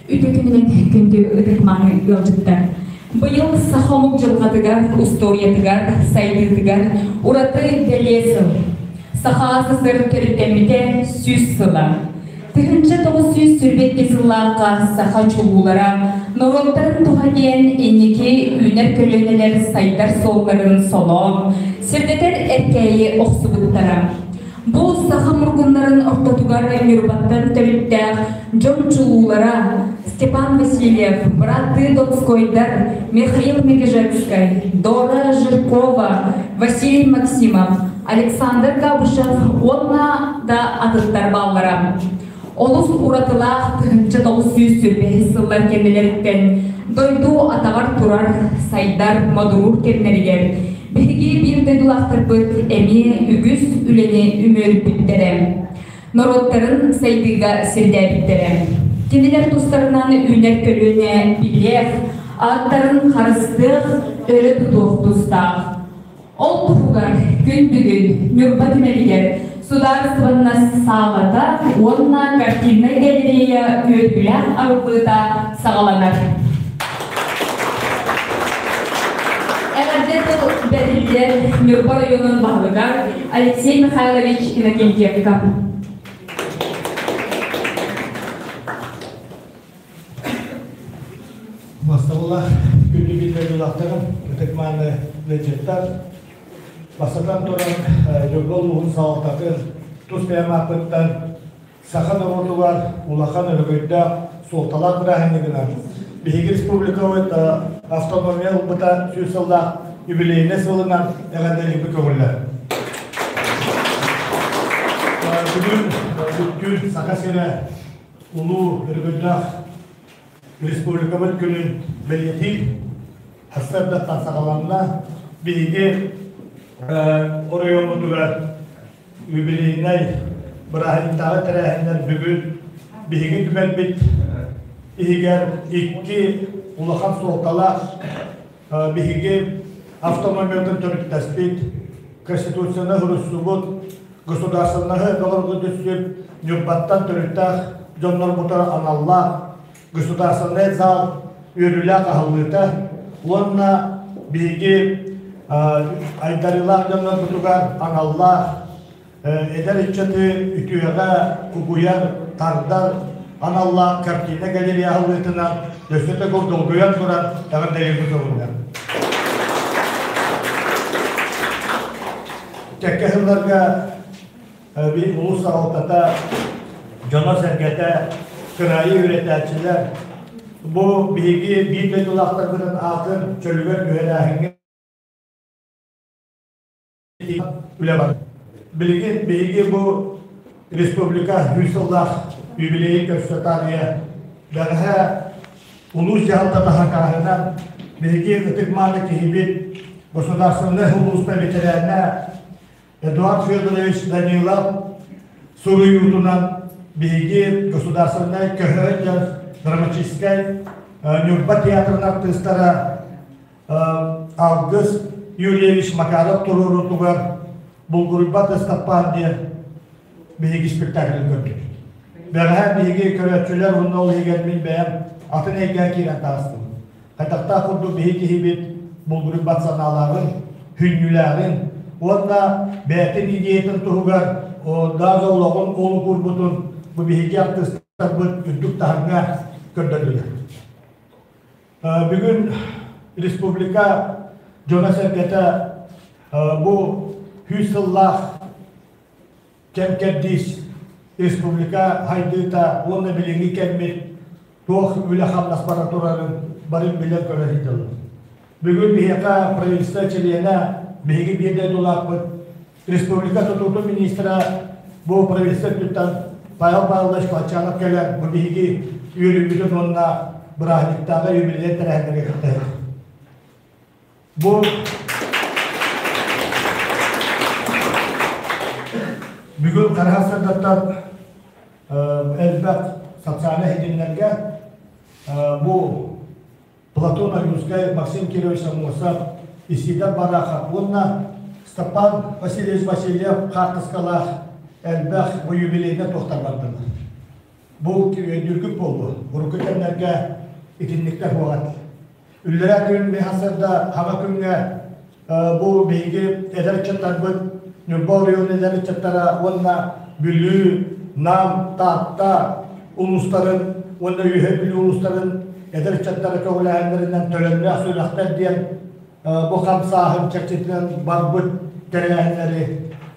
Үтүө күнүнэн күндү ытык-мааны ыалдьыттар! Быйыл саха омук дьылҕатыгар, устуоруйатыгар, сайдыытыгар ураты бэлиэ сыл. Саха СССР төрүттэммитэ 100 сыла. 1922 сыллаахха саха чулуулара норуоттарын туһа диэн инники үүнэр көлүөнэлэр сайдар суолларын солоон, сирдэтэр эркээйи охсубуттара. Бу саха мургуннарын ортотугар Ньурбаттан төрүттээх дьон чулуулара Степан Васильев, быраттыы Донскойдар, Михаил Мегежекскай, Дора Жиркова, Василий Максимов, Александр Габышев уонна да атыттар бааллара. Олус уратылаах 1925 сыллар кэннилэриттэн дойду атаҕар турар, сайдар, модуруур кэмнэригэр биһиги биир дойдулаахтарбыт эмиэ үгүс үлэни үмүөрүппүттэрэ, норуоттарын сайдыыга сирдээбиттэрэ. Кинилэр тустарынан үүнэр көлүөнэ билиэх, ааттарын харыстыах, өрө тутуох тустаах. Ол туһугар күн бүгүн Ньурба түмэлигэр судаарыстыбаннас саалата уонна картиннай галерея үөрүүлээх арыллыыта саҕаланар. Эҕэрдэ тыл бэриллэр Ньурба районун баһылыгар Алексей Михайлович Иннокентьевка. Бастабыллаах күндү биллэрилаахтарым, ытык-мааны ыалдьыттар, бастатан туран Ньурба улууһун салалтатын тус бэйэм ааппыттан саха норуотугар улахан өрөгөйдөөх суолталаах бырааһынньыгынан биһиги республикабыт автономия ылбыта 100 сыллаах юбилейнай сылынан эҕэрдэлиирбит көҥүллэр. Бүгүн бүттүүн Саха сирэ улуу өрөгөйдөөх республикабыт күнүн бэлиэтиир сарсыардаттан саҕаланна. Биһиги оройуоммутугар юбилейнай бырааһынньыктааҕы тэрээһиннэр бүгүн биһиги түмэлбит иһигэр икки улахан суолталаах биһиги автономиятын төрүттэспит, Конституцияны суруйсубут, государственноһы бөҕөргөтүссүт Ньурбаттан төрүттээх дьоннорбутугар аналлаах государственнай зал үөрүүлээх аһыллыыта уонна биһиги айдарыылаах дьоннорбутугар аналлаах эдэр ыччаты үтүөҕэ угуйар, тардар аналлаах картина галерея аһыллыытынан өссө төгүл долгуйан туран эҕэрдэлиирбит ылынна. Кэккэ сылларга улуус салалтата, дьоно-сэргэтэ, кыраайы үөрэтээччилэр бу биһиги биир дойдулаахтарбытын аатын чөлүгэр түһэрээһиҥҥэ үлэ бар. Билигин биһиги бу республика 100 сыллаах юбилейин көрсө таарыйа бэҕэһээ улуус дьаһалтата сакааһынан биһиги ытык-мааны киһибит государственнай улууста ветеранэ Эдуард Федорович Данилов суруйуутунан биһиги государственнай көһө драматическай Ньурба театрын артыыстара Алгыс Юрьевич Макаров туруоруутугар Булгуруйбат Ыстаппаан диэн биһиги спектаклын көрдүбүт. Бэҕэһээ биһиги көрөөччүлэр уонна ол иһигэр мин бэйэм атын эйгэҕэ киирэн таҕыстым. Хайдахтаах курдук биһиги киһибит булгуруйбат санаалааҕын, хүнньүлээҕин уонна бэйэтин идеятын туһугар даже олоҕун олук уурбутун бу биһиги артыыстарбыт үрдүк таһымҥа көрдөрдүлэр. Бүгүн республика дьоно-сэргэтэ бу 100 сыллаах кэм-кэрдиис республика хайдыыта уонна билиҥҥи кэммит туох үлэ-хамнас бара турарын бары билэн-көрөн сылдьаллар. Бүгүн биһиэхэ правительство чилиэнэ, биһиги биир дойдулаахпыт, республика тутуутун министрэ бу правительство өттүттэн Павел Павлович Молчанов кэлэн бу биһиги үөрүүбүтүн уонна бырааһынньыктааҕы юбилей тэрээһиннэргэ кыттыһар. Бу бүгүн Хараһа сырдаттан элбэх социальнай ситимнэргэ бу Платон Ойуунскай, Максим Кирович Аммосов, Исидор Барахов уонна Степан Васильевич Васильев хаартыскалаах элбэх бу юбилейнай туохтар бардылар. Бу өйдүүргүт буолуо. Урукку кэмнэргэ итинниктэр буолат. Үллэрэ күн михасарда хаҥа күҥҥэ бу биһиги эдэр ыччаттарбыт Ньурба оройуонун эдэр ыччаттара уонна Бүлүү, Нам, Таатта улуустарын уонна Үөһээ Бүлүү улуустарын эдэр ыччаттара көҕүлээһиннэринэн төлөннөөх сүрэхтэр диэн бу хамсааһын чэрчитинэн барбыт тэрээһиннэри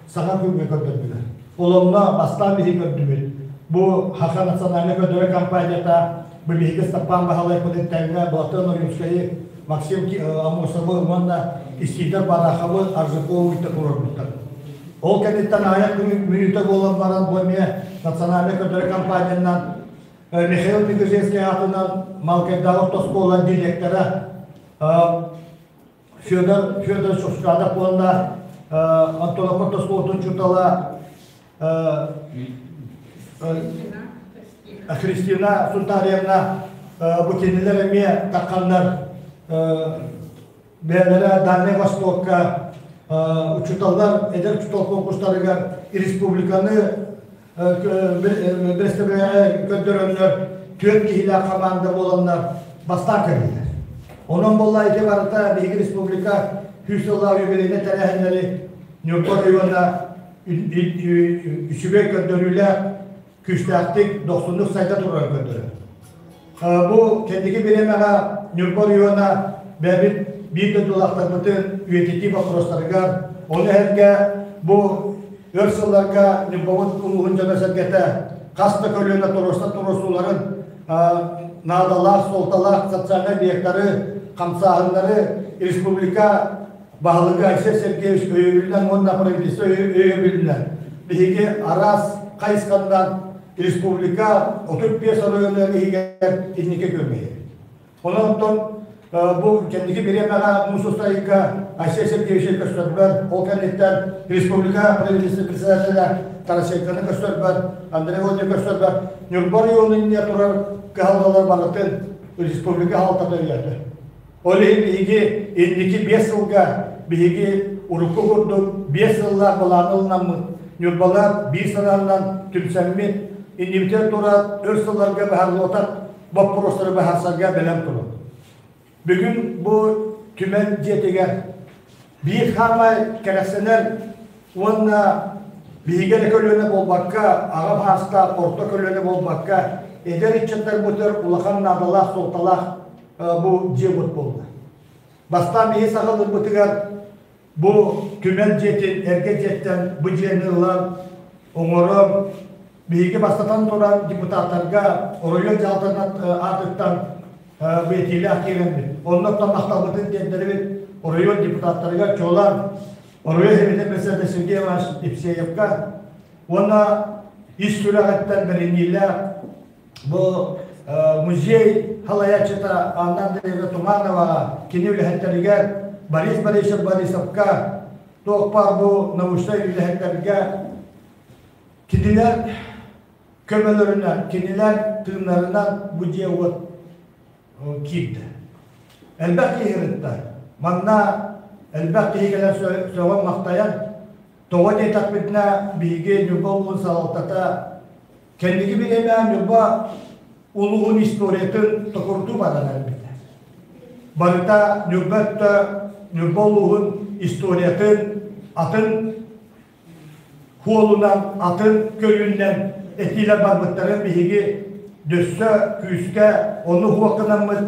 саҥа күҥҥэ көрдөрдүлэр. Ол онно бастаан биһиги көрдүбүт. Бу Хаха национальнай көрдөрөр компанията бу биһиги Степан Баһылайпытын тэҥҥэ Былатыан Ойуунскайы, Максим Аммосовы уонна Исидор Бараховы Аржакову кытта туруорбуттар. Ол кэнниттэн аҕыйах мүнүүтэ буолан баран бу эмиэ национальнай көрдөрөр компаниянан Михаил Мегеженский аатынан Малкайдааҕы автошкола директора Федор Федорович Ускадов уонна Антонов автошколатын учуутала Христина Сунтарьевна бу кинилэр эмиэ тахханнар бэйэлэрэ Дальнай Востокка учууталлар эдэр учуутал конкурстарыгар республиканы бэрэстэбэлээҕи көрдөрөннөр түөрт киһилээх хамаанда буоланнар бастаан кэллилэр. Онон буолла ити барыта биһиги республика 100 сыллаах юбилейнай тэрээһиннэри Ньурба оройуона үчүгэй көрдөрүүлээх күүстээхтик дохсуннук сайда турарын көрдөрөр. Бу кэнники бириэмэҕэ Ньурба оройуона бэйэбит биир дойдулаахтарбытын үйэтитии боппуруостарыгар, ону эһэргэ бу өр сылларга Ньурбабыт улууһун дьоно-сэргэтэ хас да көлүөнэ туруорсан туруорсууларын наадалаах, суолталаах социальнай объектары, хамсааһыннары республика баһылыга Айсен Сергеевич өйөбүлүнэн уонна правительство өйөбүлүнэн биһиги араас хайысханнан республика 35 оройуонун иһигэр инники күөҥҥэ Онон бу кэнники бириэмэҕэ муус устар ыйга Айсен Сергеевич көстөрбөр, ол кэнниттэн республика правительство председателя Тарасенконы көстөрбөр, Андрей Владимирович көстөрбөр Ньурба оройуонун иннигэр турар кыһалҕалар барытын республика хаалтата өйөөтө. Ол иһин биһиги инники 5 сылга биһиги урукку курдук 5 сыллаах былааны ылынаммыт, Ньурбалар биир санаанан түмсэммит, иннибитигэр турар өр сылларга быһаарыллыбатах боппуруостары быһаарсарга бэлэм турабыт. Бүгүн бу түмэл дьиэтигэр биир хаамай кэрэхсэнэр уонна биһиги эрэ көлүөнэ буолбакка, аҕа саастаах орто көлүөнэ буолбакка, эдэр ыччаттарбытыгар улахан наадалаах, суолталаах бу дьиэ-уот буолла. Бастаан биһи саҕалыырбытыгар бу түмэл дьиэтин, эргэ дьиэттэн бу дьиэни ылан, оҥорон, биһиги бастатан туран депутаттарга оройуон дьаһалтатын аатыттан бу этиилээх киирэммит. Онно махталбытын тиэрдэбит оройуон депутаттарыгар чуолаан оройуон Сэбиэтин председателя Сергей Иванович Евсеевка уонна ис сүрэҕиттэн бэриниилээх Бу музей салайааччыта Анна Андреевна Тумановаҕа, кини үлэһиттэригэр Борис Борисов Борисовка, туох баар бу научнай үлэһиттэргэ кинилэр көмөлөрүнэн, кинилэр тыыннарынан бу дьиэ-уот киирдэ. Элбэх киһи ырытта. Манна элбэх киһи кэлэн сөҕөн-махтайан, тоҕо диэтэхпитинэ, биһиги Ньурба улууһун салалтата Кэнники бириэмэ Ньурба улууһун историятын токурдуу баран эрбитэ. Барыта Ньурба өттө Ньурба улууһун историятын атын хуолунан, атын көрүүнэн этиилэр барбыттарын биһиги дөссө күүскэ ону хуокканаммыт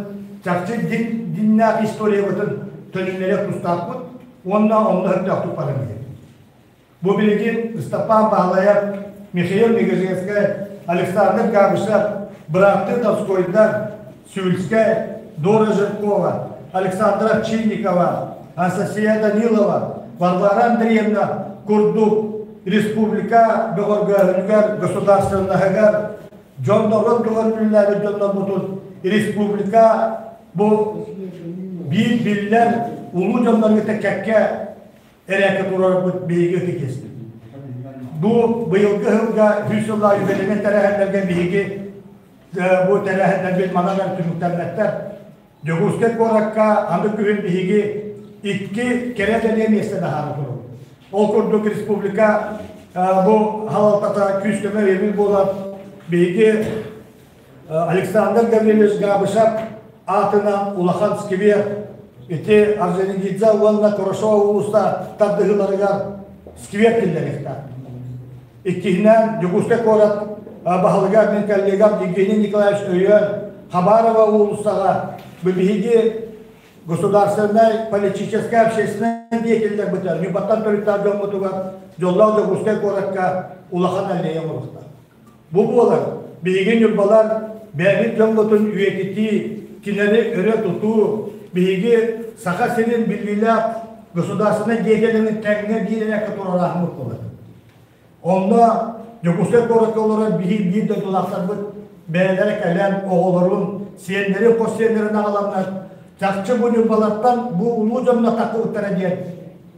чахчы диннээх историябытын төнүннэриэх тустаахпыт уонна онно сөптөөхтүк баран иһэбит. Бу билигин Ыстапаан Баһылайап, Михаил Мегеженскэй, Александр Габышев, бырааттыы Толстойдар, Сюльскай, Дора Жиркова, Александра Овчинникова, Анастасия Данилова, Варвара Андреевна курдук республика бөҕөргөөһүнүгэр, государственноһыгар дьон норуот туһугар үлэлээбит дьоннорбутун республика бу биир биллэр улуу дьоннорго кэккэ эрээккэ туруорбут биһиги ытык иэспит. Бу быйылгы сылга 100 сыллаах юбилейнай тэрээһиннэргэ биһиги бу тэрээһиннэрбит манан түмүктэммэттэр. Дьокуускай куоракка аны күһүн биһиги икки кэрэ бэлиэ миэстэ таһаара турабыт. Ол курдук республика бу халалтата күүс-көмө өйөбүл буолар. Биһиги Александр Гаврильевич Габышев аатынан улахан сквер ити Орджоникидзе уонна Курашова уулусса тардыһыыларыгар сквер киллэриэхтээх. Иккиһинэн, Дьокуускай куорат баһылыга мин коллегам Евгений Николаевич өйөөн Хабарова уулуссаҕа биһиги государственнай, политическай, общественнай деятеллэрбитигэр, Ньурбаттан төрүттээх дьоммутугар дьоллоох Дьокуускай куоракка улахан аллея оҥоруохтаах. Бу буолар, биһиги ньурбалар бэйэбит дьоммутун үйэтитии, кинилэри өрө тутуу, биһиги Саха сирин биллиилээх государственнай деятеллэрин тэҥҥэ биир эрэ туруорааһыммыт буолар. Онно Дьокуускай куоракка олорор биһи биир дойдулаахтарбыт бэйэлэрэ кэлэн оҕолорун, сиэннэрин, хос сиэннэрин аҕаланнар чахчы бу ньурбалартан бу улуу дьонно тахсыбыттара диэн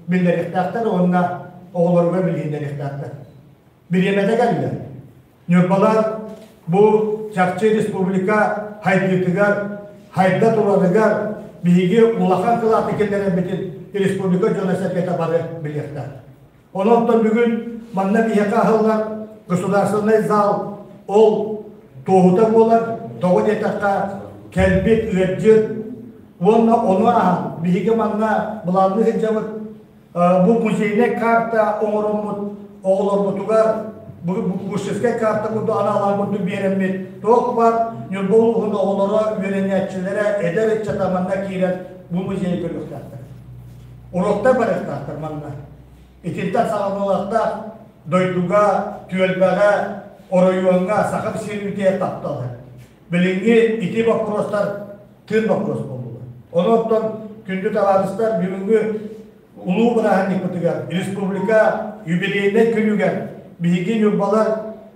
биллэриэхтээхтэр уонна оҕолоругар билиһиннэриэхтээхтэр. Бириэмэтэ кэллэ. Ньурбалар бу чахчы республика хайдыытыгар, хайда турарыгар биһиги улахан кылааты киллэрэрбитин республика дьоно-сэргэтэ бары билиэхтээх. Онон бүгүн манна биһиэхэ аһыллар государственнай зал ол туоһута буолар, тоҕо диэтэххэ кэлбит ыалдьыт уонна ону ааһан биһиги манна былаанныы сылдьабыт. Бу музейнай карта оҥороммут оҕолорбутугар Пушкинскай карта курдук анаалаан курдук биэрэммит туох баар Ньурба улууһун оҕолоро, үөрэнээччилэрэ, эдэр ыччата манна киирэн бу музейы көрүөхтээхтэр. Уруоктар барыахтаахтар манна. Итинтэн саҕаланыахтаах дойдуга, түөлбэҕэ, оройуоҥҥа саха сирин таптала. Билиҥҥи ити боппуруостар тыын боппуруос буоллулар. Онон күндү табаарыстар бүгүҥҥү улуу бырааһынньыкпытыгар республика юбилейнай күнүгэр биһиги ньурбалар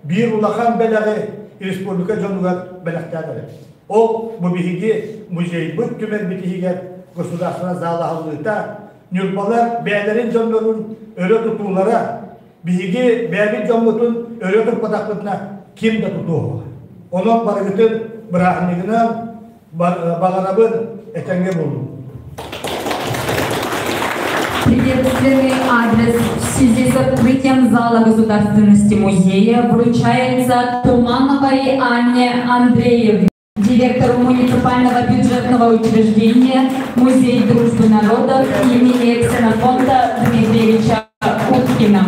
биир улахан бэлэҕи республика дьонугар бэлэхтээн эрэбит. Ол бу биһиги музейбыт түмэлбит иһигэр государственнай зал аһыллыыта ньурбалар бэйэлэрин дьоннорун өрө тутуулара биһиги бэйэбит дьоммутун өрө туппатахпытына ким да тутуоҕа. Онон барыгытын бырааһынньыгынан баҕарабын этэҥҥэ буолун. Приветственный адрес в связи с открытием зала государственности музея вручается Тумановой Анне Андреевне, директору муниципального бюджетного учреждения Музей дружбы народов имени Ксенофонта Дмитриевича Уткина.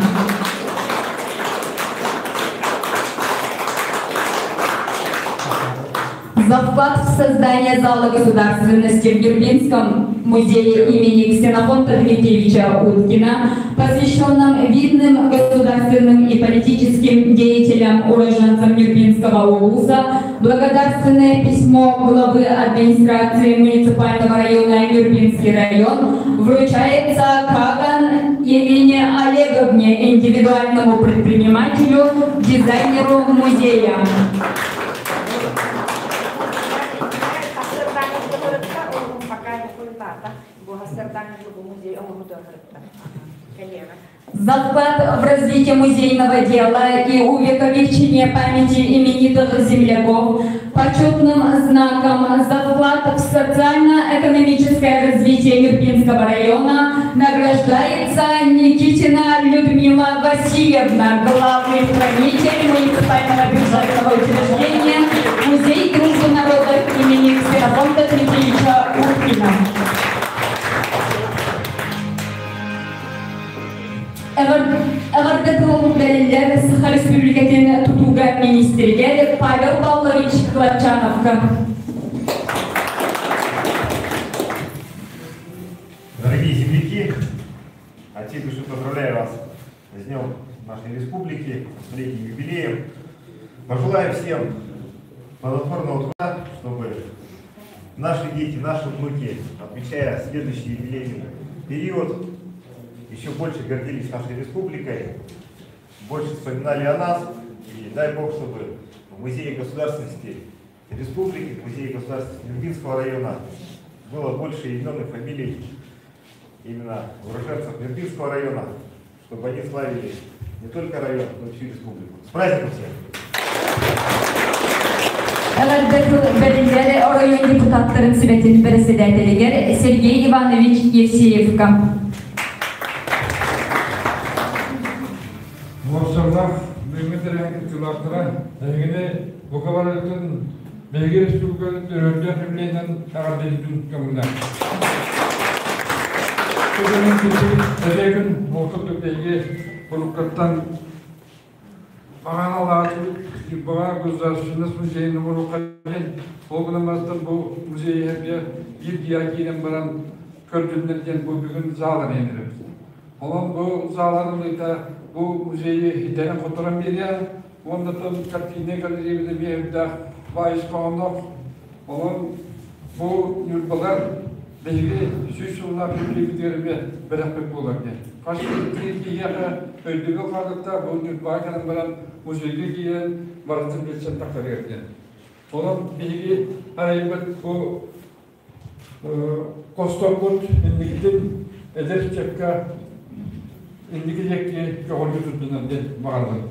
За вклад в создание зала государственности в Нюрбинском музее имени Ксенофонта Дмитриевича Уткина, посвященном видным государственным и политическим деятелям, уроженцам Нюрбинского улуса, благодарственное письмо главы администрации муниципального района Нюрбинский район вручается Каган Елене Олеговне, индивидуальному предпринимателю, дизайнеру музея. За вклад в развитие музейного дела и увековечение памяти именитых земляков почетным знаком за вклад в социально-экономическое развитие Нюрбинского района награждается Никитина Людмила Васильевна, главный хранитель муниципального бюджетного учреждения Музей дружбы народов имени Ксенофонта Дмитриевича Уткина. Эҕэрдэ тылын бэриллэр Саха Республикатын тутууга министригэр Павел Павлович Кылатчановка. Дорогие земляки, от всей души поздравляю вас с Днем нашей республики, с летним юбилеем. Пожелаю всем плодотворного труда, чтобы наши дети, наши внуки, отмечая следующий юбилейный период, еще больше гордились нашей республикой, больше вспоминали о нас. И дай Бог, чтобы в Музее государственности республики, в Музее государственности Нюрбинского района было больше имен и фамилий именно уроженцев Нюрбинского района, чтобы они славили не только район, но и всю республику. С праздником всех! Эҕэрдэ бэриллэр оройуон депутаттарын Сүбэтин председателигэр Сергей Иванович Евсеевка. Муосаллах бүгүҥҥү тэрээһин кыттыылаахтара эһигини бука барыгытын Биһиги республикабыт өрөөрдөөх юбилейынан эҕэрдэлиибин көҥүллээх. Бүгүн бэлиэ күн ол курдук биһиги уруккуттан Баҕан алаатыбыт Ньурбаҕа Государственность музейын оҥоруохха диэн, ол гынан баран бу музей эмиэ биир дьиэҕэ киирэн баран көрдүннэр диэн бу бүгүн заалар эрэбит. Онон бу заалар ылыыта бу музейы ситэрэн-хоторон биэриэ уонна картиннай галереябыт эмиэ үрдээх баай ис хоһоонноох. Онон бу Ньурбалар биһиги 100 сыллаах юбилейбитигэр эмиэ бэлэхпит буолар диэн. Хас биирдии киһиэхэ өйдөбүл хаалыктаах бу Ньурбаҕа кэлэн баран музейга киирэн барытын билсэн тахсарыгар диэн. Онон биһиги арайбыт бу хостоппут инникитин эдэр ыччакка инники диэки көҕүлүү турдунар диэн баҕарабын.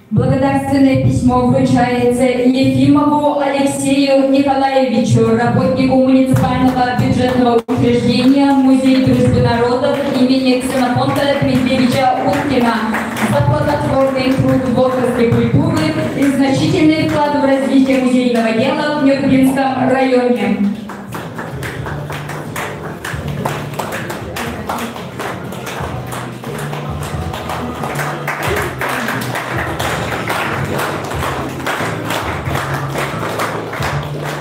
Благодарственное письмо вручается Ефимову Алексею Николаевичу, работнику муниципального бюджетного учреждения Музей дружбы народов имени Ксенофонта Дмитриевича Уткина за плодотворный труд в отрасли культуры и значительный вклад в развитие музейного дела в Нюрбинском районе.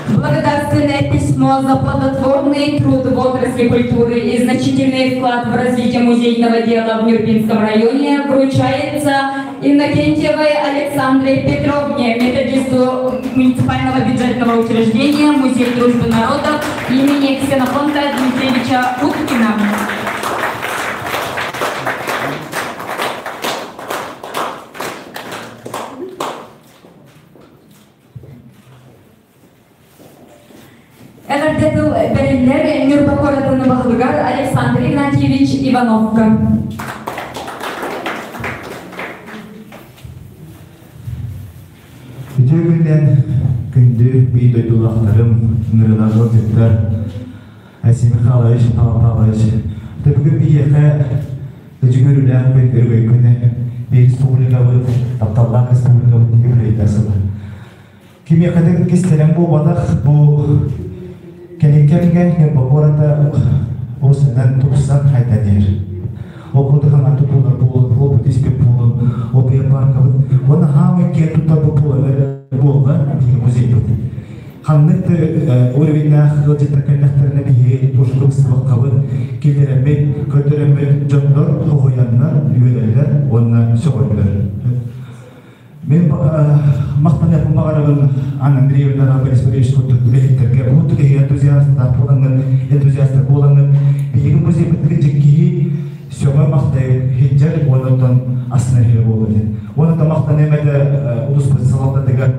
Благодарственное письмо за плодотворный труд в отрасли культуры и значительный вклад в развитие музейного дела в Нюрбинском районе вручается Иннокентьевой Александре Петровне, методисту муниципального бюджетного учреждения Музей дружбы народов имени Ксенофонта Дмитриевича Уткина. Эҕэрдэ тыл бэриллэр Ньурба куоратын баһылыгар Александр Игнатьевич Ивановка. Үтүө күнүнэн күндү биир дойдулаахтарым, ыҥырыылаах ыалдьыттар, Айсен Михайлович, Павел Павлович, бүгүн биһиэхэ Дьүгүрүлээх күн өрөгөй күнэ биир республикабыт, тапталлаах республикабыт үбүлүөйдээх сыла. Кимиэхэ да кистэлэҥ буолбатах, бу кэлин кэмҥэ Ньурба куората осынан тупсан хайдан иһэр. Ол курдук хаҥан тутуулар буолун, уопут испит буолун, опия паркабыт уонна хаамай киэн туттарбыт буолла биһиги музейбыт. Ханнык да уровеннаах ыалдьыттар кэллэхтэринэ биһиги тоже кыбыстыбаккабыт, киллэрэммит, көрдөрөммүт дьоннор хоһуйаннар, үөрэллэр уонна сөҕөллөр. Мин махтаныахпын баҕарабын Анна Андреевнаҕа, Борис Борисович курдук үлэһиттэргэ уһуттук эһиги энтузиастаах буолаҥҥын, энтузиастар буолаҥҥын биһиги музейбытыгар дьиккиһи сөҕө махтай сылдьар уонна оттон астына иһэр буолуо диэн. Уонна да махтаныам этэ улууспут салалтатыгар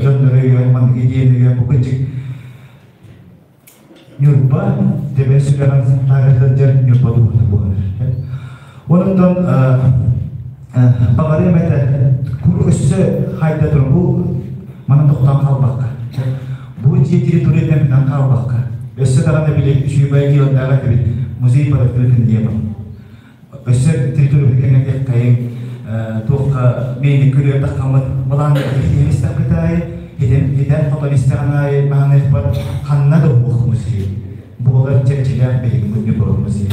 дьоннору өйөөн, маннык идеяны өйөөн бу кырдьык Ньурба тэбэр сүрэҕин таара сылдьар Ньурба дууһата буолар. Онон баҕарыам этэ кур өссө хайда турар бу манан тохтоон хаалбакка бу дьиэ территориятынан бүтэн хаалбакка өссө даҕаны били үчүгэй дьыаладаах этибит музей под открытым небом өссө территория кэҥэтиэххэйиҥ туохха мэйни көрүө таххаммыт балаан истэхпит аайы хитэн хотон истэҕин аайы маһаныахпар ханна да уох музей буолар чэрчилээх биһиги Ньурба музей.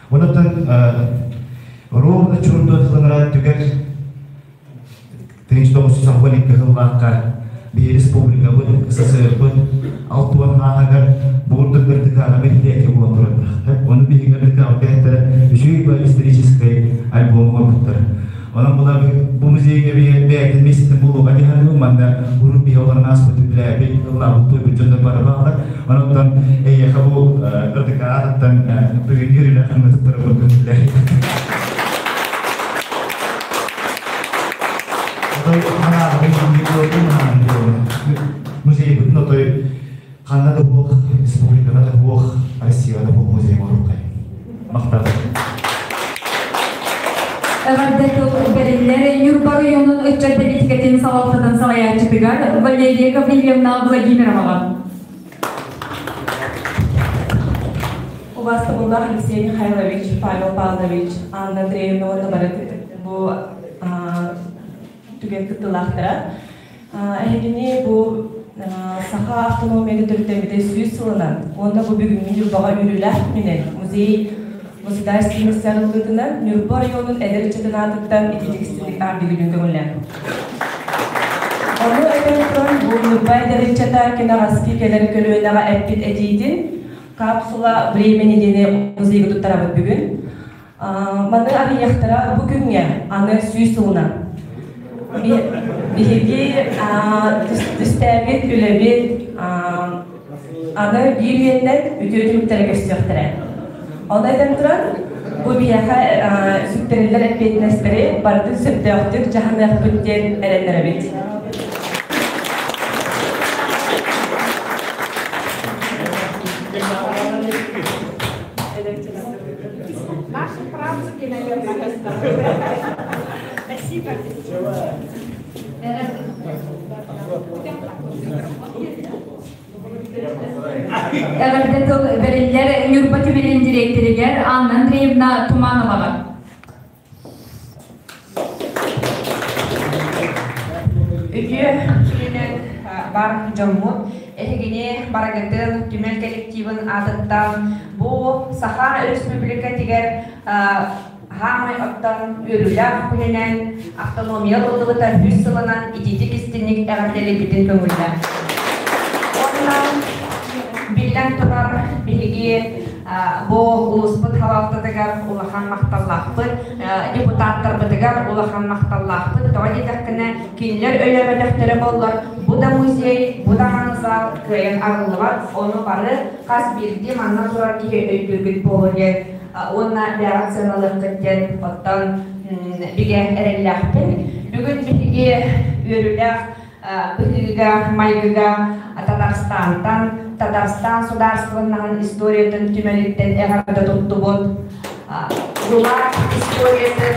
Онон ровно чурдуон сылынара түгэр 1992 сыллаахха биһи республикабыт, СССР-быт 60 ааһыгар буурдук ырдыкааҕа биридиэки буолан турардаах. Ону биһиги ырдыкааҕа кэһэттэрэ үчүгэй историческай альбом оҥорбуттар. Онон була бу музейга бэйэтин миэстэтин булууга дьаһаныы манна урут биһи олорон ааспыт үлэлээбит, ыллаабыт туйбут дьоннор бары бааллар. Онон эйиэхэ бу ырдыкааттан бүгүҥҥү үлэ ханнатыттара көргөнүллэр. Отой музейбытын отой ханна да буох, республикаҕа да буох, Россияҕа да буох музей оҥоруоххай. Махтал. Эҕэрдэ тыл бэриллэр Ньурба районун ыччат бэлиитикэтин салалтатын салайааччытыгар Валерия Гаврильевна Владимироваҕа. Убаастабыллаах Алексей Михайлович, Павел Павлович, Анна Андреевна уонна бары бу түгэн кыттыылаахтара. Эһигини бу Саха автономията төрүттэммитэ 100 сылынан уонна бу бүгүҥҥү Ньурбаҕа үөрүүлээх күнүнэн музей государственность арыллыытынан Ньурба оройуонун эдэр ыччатын аатыттан ититик истиҥник аардыгын көҥүллээн. Ону этэн туран, бу Ньурба эдэр ыччата кэнэҕэски кэлэр көлүөнэҕэ эппит этиитин капсула времени диэни музейга туттарабыт бүгүн. Маны арыйыахтара бу күҥҥэ аны 100 сылынан. Биһиги түстээбит үлэбит аны биир үйэннэн үтүө түмүктэрэ көстүөхтэрэ. Ону этэн туран, бу биһиэхэ сүктэриллэр эппиэтинэстэри барытын сөптөөхтүк дьаһаныахпыт диэн эрэннэрэбит. Наши правнуки, наверное. Спасибо. Эҕэрдэ тыл бэриллэр Ньурба түмэлин дириэктэригэр Анна Андреевна Тумановаҕа. Үтүө күнүнэн бар дьоммут, эһигини барыгытын түмэл коллективын аатыттан бу Саха Өрөспүүбүлүкэтигэр хаамай оттон үөрүүлээх күнүнэн автономия ылыллыбыта 100 сылынан ититик истинник эҕэрдэлиирбитин көҥүллээн. Уонна биллэн турар биһиги бу улууспут халалтатыгар улахан махталлаахпыт, депутаттарбытыгар улахан махталлаахпыт. Тоҕо диэтэххинэ, кинилэр өйөөбөтөхтөрө буоллар, бу да музей, бу даҕаны зал кыайан арыллыбат. Ону бары хас биирдии манна турар киһи өйдүүргүт буолуо диэн уонна бэйэҕит сыаналыаххыт диэн оттон бигэ эрэллээхпин. Бүгүн биһиги үөрүүлээх быһыыга, майгыга Татарстантан, Татарстан судаарыстыбаннаһын историятын түмэлиттэн эҕэрдэ туттубут. ГУЛАГ историятын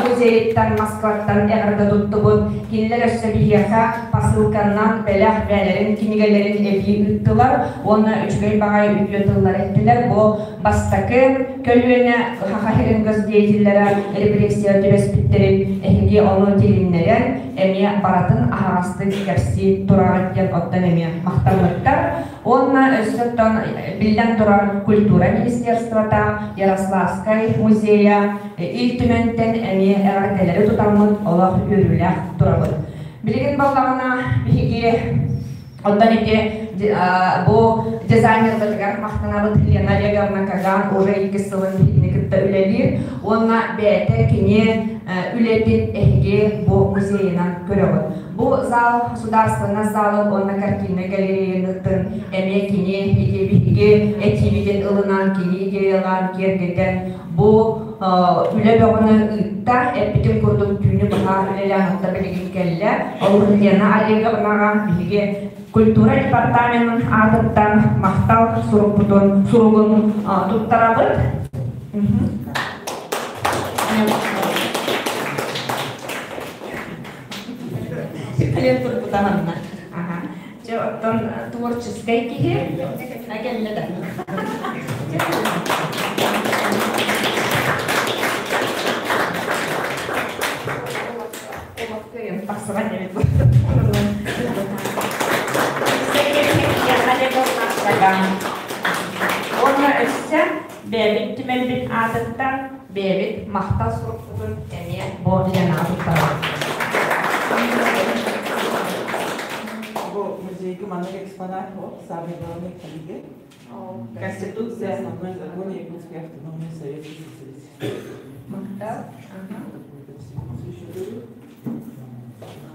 музейыттан Москваттан эҕэрдэ туттубут. Кинилэр өссө биһиэхэ посылканнан бэлэх бээлэрин кинигэлэрин эбии ыыттылар уонна үчүгэй баҕайы үтүө тыллар эттилэр. Бу бастакы көлүөнэ Саха сирин госдеятеллэрэ репрессия түбэспиттэрин эһиги ону тилиннэрэн эмиэ барытын аһаҕастык кэпсии тураҕыт диэн оттон эмиэ махтаммыттар. Уонна өссө оттон биллэн турар культура министерствота, Ярославскай музейа, Ил Түмэнтэн эмиэ эҕэрдэлэри тутаммыт олох үөрүүлээх турабыт. Билигин буоллаҕына биһиги оттон ити бу дизайнербытыгар махтанабыт Лена Олеговна Каган уже иккис сылын биһигини кытта үлэлиир уонна бэйэтэ кини үлэтин эһиги бу музейынан көрөҕүт. Бу зал Судаарыстыбаннай залын уонна картиннай галереянытын эмиэ кини ити биһиги этиибитин ылынан кини идеялаан киэргэтэн бу үлэ бөҕөнү ыытта, эппитин курдук түүнү быһа үлэлээн отто билигин кэллэ. Ол Лена Олеговнаҕа биһиги культура департаменын аатыттан махтал сурукпутун суругун туттарабыт. Кэлэн турбута манна. Дьэ, оттон творческай киһи кэллэ да. Тахсыбат эбит. Уонна өссө бэйэбит түмэлбит аатыттан бэйэбит махтал сурукпутун эмиэ бу Ленаҕа туттарабыт. Бу музейга маннык экспонат самый главный книга. Конституция, основной закон Якутской автономной Советской Социалистической.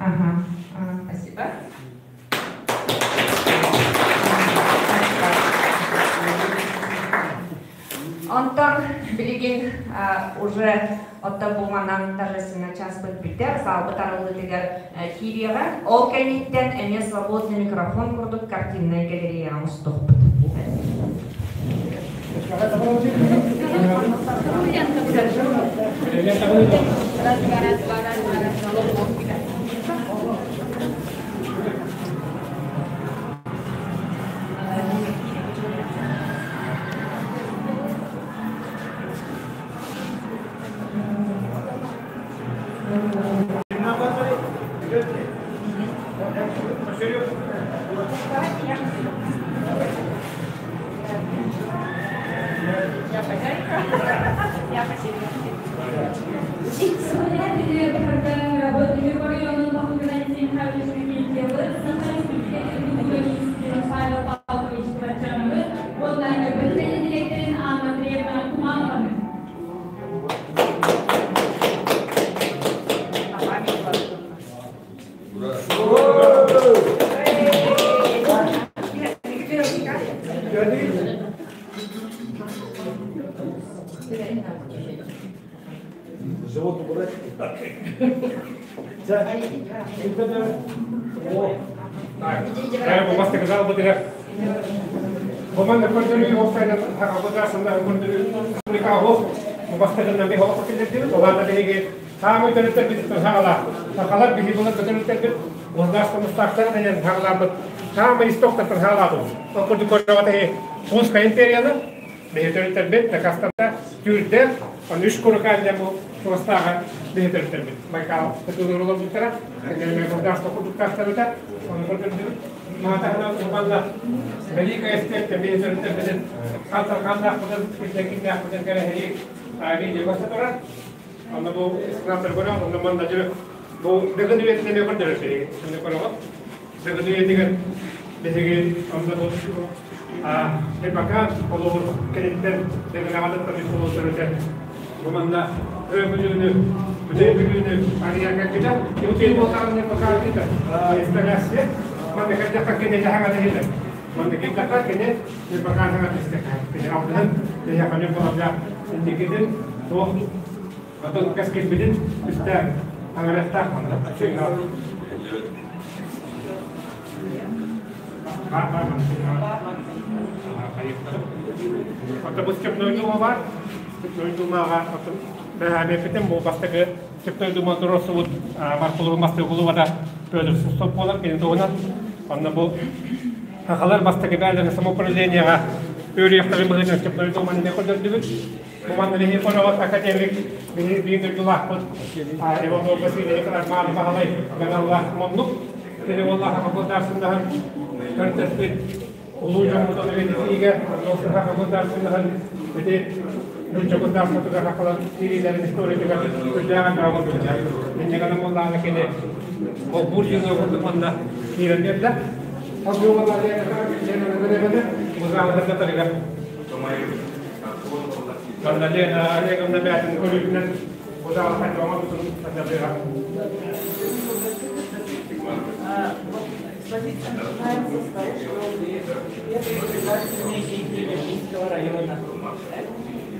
Ага, спасибо. Онтон билигин уже оттон бу манан торжественная часпыт бүтэр, саалбыт арыллыытыгар киириэҕэ. Ол кэнниттэн эмиэ свободный микрофон курдук картиннай галереяҕа мустуохпут. Я хозяйка. Я хозяйка. Павел Павлович Бачановы, уонна Ньурба дириэктэрин Анна Андреевна Туманованы. Живот убрать. Бу бастакы залбытыгар Буман көрдөрүү оффайна хагабыгасында көрдөрүү республика оһох бу бастакынан би хоох киллердибит оларда биһиги саамай төрүттэрбит саҕала сахалар биһи булар төрүттэрбит ургаас тумустаахтар дэнэн хагалаабыт саамай истоктартан хаалаатыбыт ол курдук көрөҕөтэ Хунская империяны биһи төрүттэрбит Дакастанда түүрдэр он үс курукаан диэн бу чугастааҕы биһи төрүттэрбит Байкал кытылыыр олорбуттара кэннэрэ бурдаас курдуктаахтарыта ону көрдөрдүбүт маатаһынан урбанна Великая степь биһи төрүттэрбитин хантарханнаахпытын кирдэнкиннээхпитин кэрэһэлии видео турар онно бу экспонаттар көрөҕүт онно манна дьэ бу Дыгын үйэтин эмиэ көрдөрөр биһиги онно көрөҕүт Дыгын үйэтигэр биһиги онно бу Ньырбакаан олоҕун кэниттэн Дыгын аҕатыттан үс улуу төрүтэ бу манна Өөмүлүүнү Бүтэй Бүлүүнү арыйан кэлбитэ Ютин буолтаҕын Ньырбакаан диэтэ инсталляция манна кэлдэххэ кини дьаһаҥа иһиллэр манна кэлдэххэ кини Ньырбакаан саҥа истэххэ кини алдыһын киһиэхэ ньурбаларга инникитин туох отон кэскилбитин үстээн аҥарыахтаах манна сигнал Оттон бу Степной Дума бар. Степной Думаҕа оттон бэһээмиэппитин бу бастакы Степной Дума туруорсубут Маркулугун бастакы кулубата Петр Сустов буолар кини туһунан. Онно бу сахалар бастакы бээлэрин самоуправлениеҕа үөрүйэхтэрин быһыытынан Степной Думаны эмиэ көрдөрдүбүт. Бу манна биһиги көрөҕүт академик биһиги биир дойдулаахпыт Иванов Васильевич Арман Баһылай Ганаллаах муннук. Кини уоллаах Хабылдаарсыннаһан көрдөспүт улуу дьоммутун үйэтитиигэ Хабылдаарсыннаһан ити нуучча хахалар киириилэрин историятыгар үрдээҕин баҕа Инньэ буоллаҕына кини холбуур дьиҥэ курдук манна киирэн биэрдэ. Ол буолла Музаалыгар Манна Лена Олеговна бээтин көрүүтүнэн музаалыгар оҥорбутун сандалыга. Экспозиция начинается с того, что первые государственные деятели Верхинского района.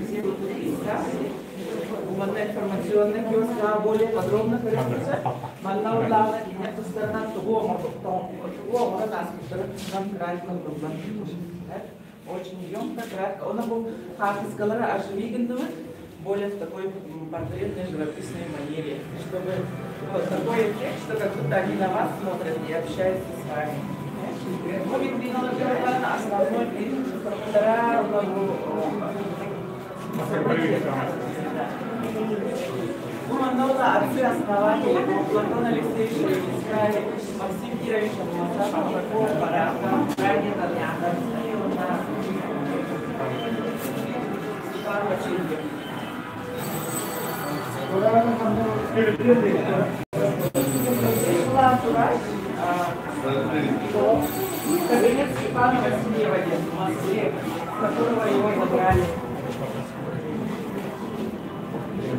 Все вот тут места. Манна информационный киоска более подробно көрөбүт. Манна улаана кине тустарынан тугу оҥорбуттар, тугу оҥорон ааспыттарын кратко буллар. Очень емко, кратко. Он был хаартыскалары оживигенного, более в такой портретной живописной манере, чтобы вот такой эффект, что как будто они на вас смотрят и общаются с вами. Бу витриналарга основной вторая. Бу манна отцы-основатели Платон Алексеевич Шевицкай, Максим Кирович Аммосов, Ушаков, Барахов, Васильевна, Степан Васильев. Была тураж, кабинет Степана Васильева в Москве, с которого его забрали.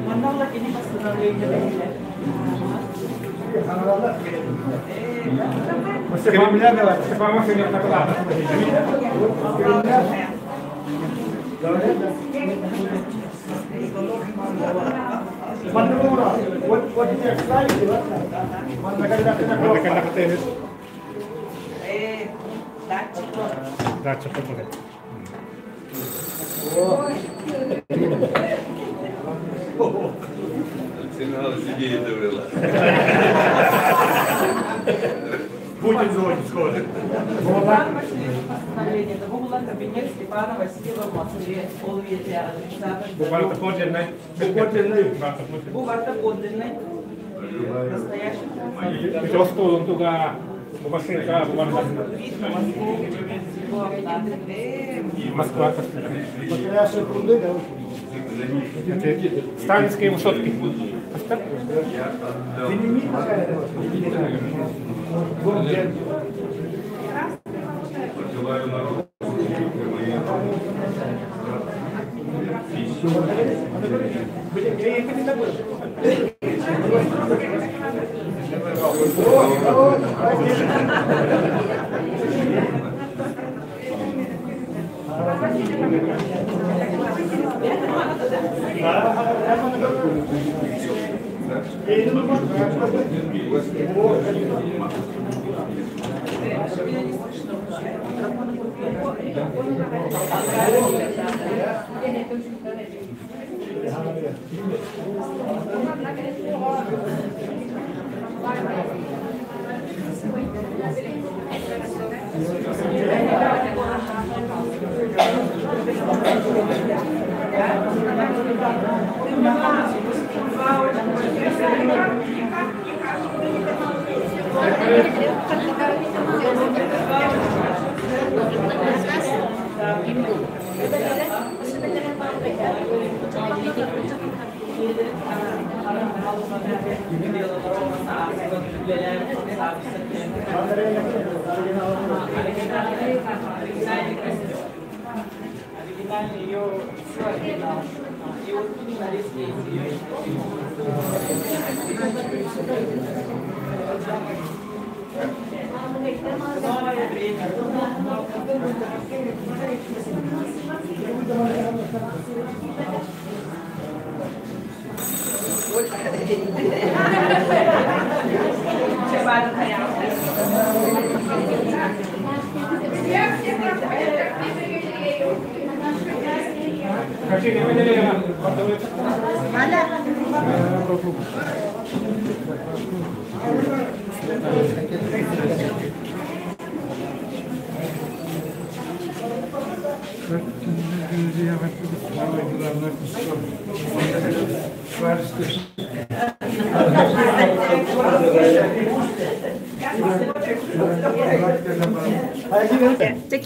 Манна кини постановление дали. Степан Васильев доклад. Вот эти ставите, манна когда Манна когда хотели. Датчик. Датчик будет. Алексей Михайлович идею довела. Будет звонить скоро. Степан Васильев постановление. Это был кабинет Степана Васильева в Москве. Ол Бу барыта подлинный. Бу подлинный. Барыта подлинный. Бу барыта подлинный. Ити остуолун туга машинка бу Москва. Сталинские высотки.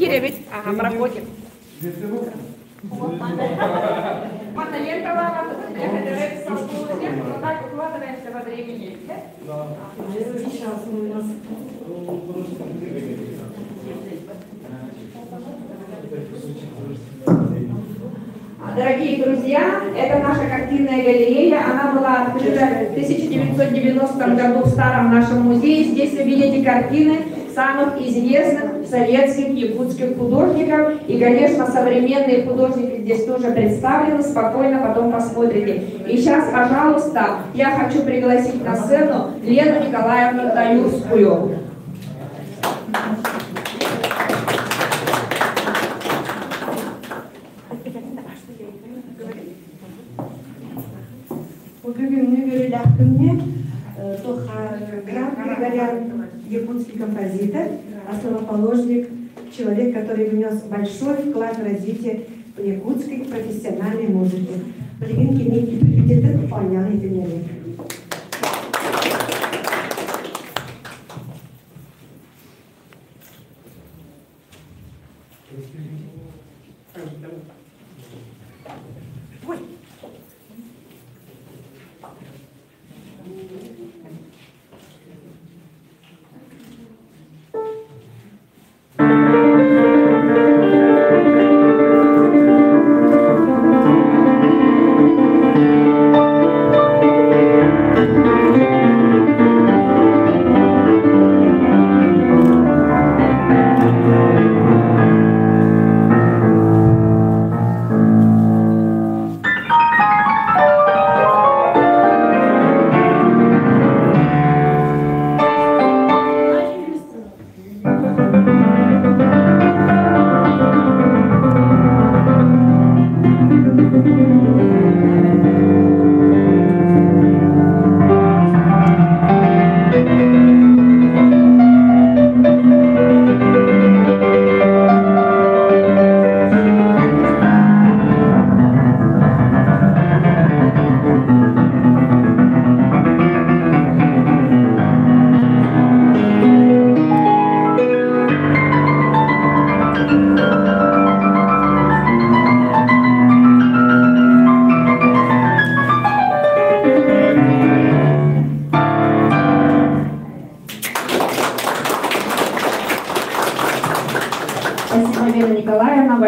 Киребит, ага, проходим. Укладываемся во времени. Дорогие друзья, это наша картинная галерея. Она была открыта в 1990 году в старом нашем музее. Здесь вы видите картины самых известных советских якутских художников. И, конечно, современные художники здесь тоже представлены. Спокойно потом посмотрите. И сейчас, пожалуйста, я хочу пригласить на сцену Лену Николаевну Таюрскую. Якутский композитор, основоположник, человек, который внес большой вклад в развитие якутской профессиональной музыки.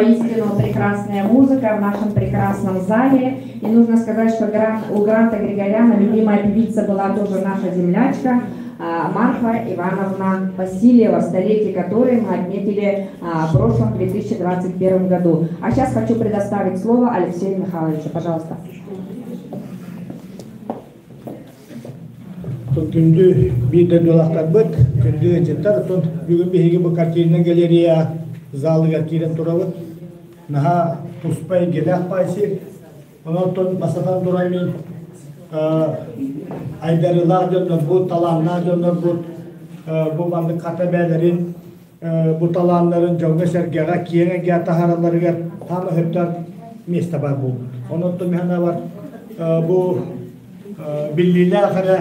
Воистину прекрасная музыка в нашем прекрасном зале. И нужно сказать, что у Гранта Григоряна любимая певица была тоже наша землячка Марфа Ивановна Васильева, столетие которой мы отметили в прошлом 2021 году. А сейчас хочу предоставить слово Алексею Михайловичу. Пожалуйста. Күндү биир дойдулаахтарбыт, күндү ыалдьыттар, оттон бүгүн биһиги бу картиннай галерея залыгар киирэн турабыт. Наһаа туспа эйгэлээх баай сир. Онон бастатан туран мин айдарыылаах дьоннорбут, талааннаах дьоннорбут бу маннык хата бээлэрин бу талааннарын дьоҥҥо-сэргэҕэ киэҥ эйгэҕэ таһааралларыгар хаама сөптөөх миэстэ баар буолбут. Онон миһана бар бу биллиилээх эрэ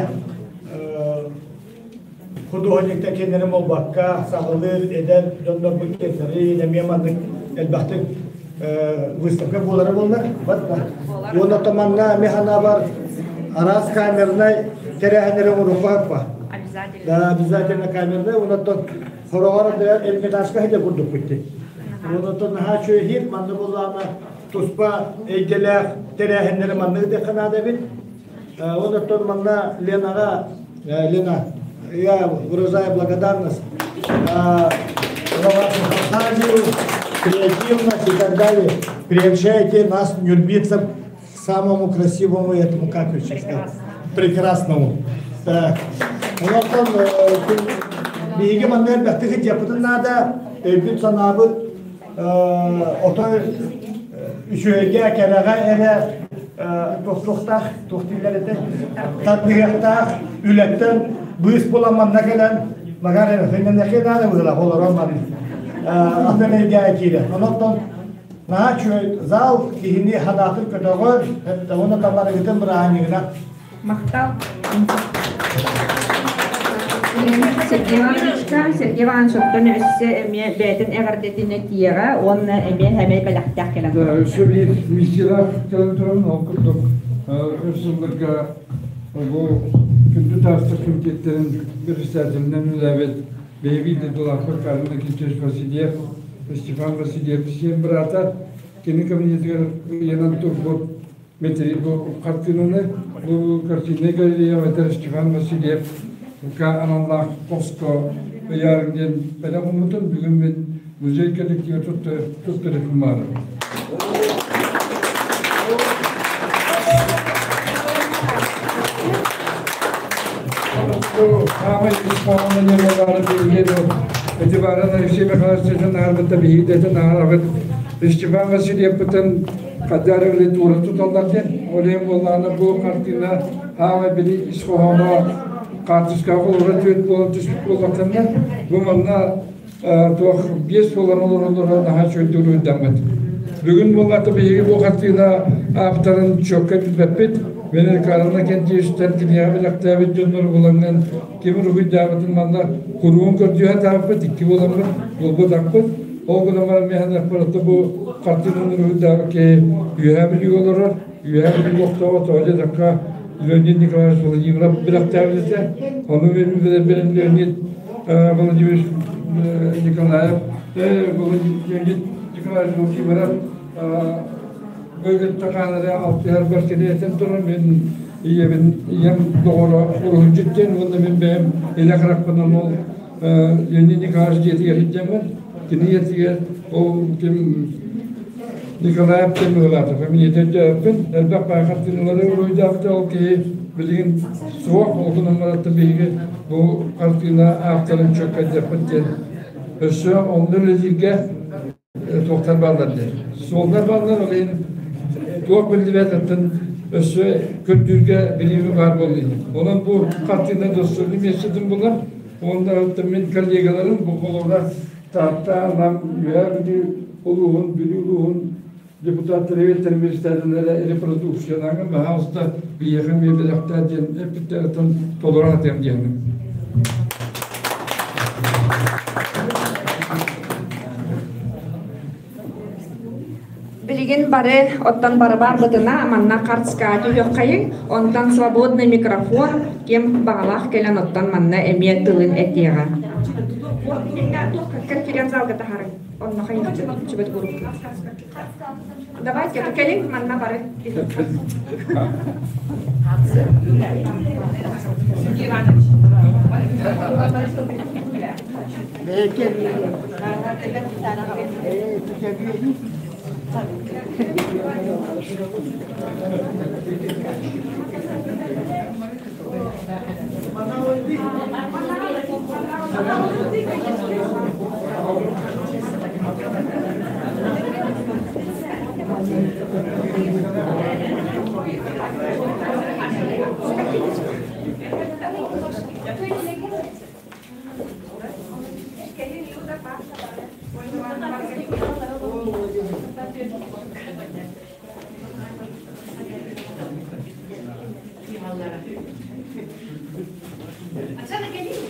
художниктар киэннэрин буолбакка, саҕалыыр эдэр дьоннорбут киэннэри эмиэ маннык элбэхтик выставка буолара буоллар. Уонна манна эмиэ санаабар араас камернай тэрээһиннэри оҥоруохха Обязательно. Да, обязательно камернай. Онон хороҕор Эрмитажка сылдьар курдукпут дии. Онон наһаа үчүгэй манна буоллаҕына туспа эйгэлээх тэрээһиннэри маннык диэххэ наада эбит. Онон манна Ленаҕа, Лена, я выражаю благодарность за вашу фантазию, креативность и так далее. Приобщаете нас, нюрбийцев, к самому красивому этому, как еще сказать, прекрасному. Так. Онон биһиги манна элбэхтик сылдьыахпытын наада, өйбүт санаабыт отой үчүгэйгэ, кэрэҕэ эрэ туохтуохтаах, туох дииллэр этэ, тардыһыахтаах, үлэттэн быыс булан манна кэлэн, магар сынньаныахха наада быһыылаах олорон маны атын эйгэҕэ киирэн. Онон наһаа үчүгэй зал киһини санаатын көтөҕөр, уонна тамарыгытын бырааһынньыгынан. Махтал. Сергей Ивановичка, Сергей Иванович оттон өссө эмиэ бэйэтин эҕэрдэтин этиэҕэ уонна эмиэ сэмэй бэлэхтээх кэлэн турар. Өссө биир миссиялаах кэлэн турабын, ол курдук өр сылларга бу күндү таастар комитеттэрин председателинэн үлэлээбит биһиги дойдулаахпыт Карл Никитич Васильев, Степан Васильев сиэн быраата, кини кабинетигэр ыйанан турбут бу хартыынаны бу картиннай галерея эдэр Степан Васильев аналлаах хоско ыйаарыҥ диэн бэлэх ууммутун бүгүн мин музей коллектива туттарыхым. Хаамай Этибаран Алексей Михайлович наарбыта биһиидэтин аарабыт Степан Васильевпытын хаддары туора туталлар диэн. Ол иһин буоллаҕына бу хартыына хаама били ис хоһооно хаартыскаҕа олорон түөрт буолан түспүт буоллахтарына, бу манна туох биэс буолан олороллоро наһаа үчүгэйдик уруйдаммыт. Бүгүн буоллаата биһиги бу хартыына ааптарын чуокка билбэппит. Мин Карл Кентиевичтэн киниэхэ билэхтээбит дьоннору булаҥҥын ким уруһуйдаабытын манна куруун көрдүһэ тааппыт, икки буоламмыт, булбутахпыт. Ол гынан баран миэхэ барыта бу хартыынаны уруһуйдаабыт киһи Үөһээ Бүлүүгэ олорор, Үөһээ Бүлүү олохтооҕо тоҕо диэтэххэ Леонид Николаевич Владимиров билэхтээбит этэ. Ону мен билэрбинэн Леонид Владимирович Николаев, Леонид Николаевич Владимиров бөгүттэ хаанары алтыһарбар кини этэн турар мин ийэбин ийэм доҕоро уруһуйдьут диэн уонна мин бэйэм илэ харахпынан ол Леонид Николаевич дьиэтигэр сылдьаммын кини ийэтигэр ол ким Николаев диэн быһыылаатах мин ийэтэ өйдөөбүппүн элбэх баай хартыыналары уруһуйдаабыта ол киһи билигин суох ол гынан баран биһиги бу хартыына авторын чөккөйдөхпүт диэн өссө онно үлэлииргэ туохтар бааллар диэн. Суоллар бааллар, ол иһин туох биллибэт оттон өссө көрдүүргэ билиими баар буолла. Онон бу хартыына достойный миэстэтин булар. Уонна оттон мин коллегаларым бу холобура Таатта, Нам, Үөһээ Бүлүү улууһун, Бүлүү улууһун депутаттары эбэттэр репродукциялааҥҥын баһаалыста биһиэхэ эмиэ бэлэхтээ диэн эппиттэриттэн толоро сатыам диэҥҥин. Билигин бары оттон барыбар бытына манна картскаа түһүөххэйиҥ, онтон свободный микрофон ким баҕалаах кэлэн оттон манна эмиэ тылын этиэҕэ. Конференц-залга таһаарыҥ. Онно хайыһы чөбөт гуру. Давайте, кэлин манна бары. Сергей Иванович. Оксана, кэлин.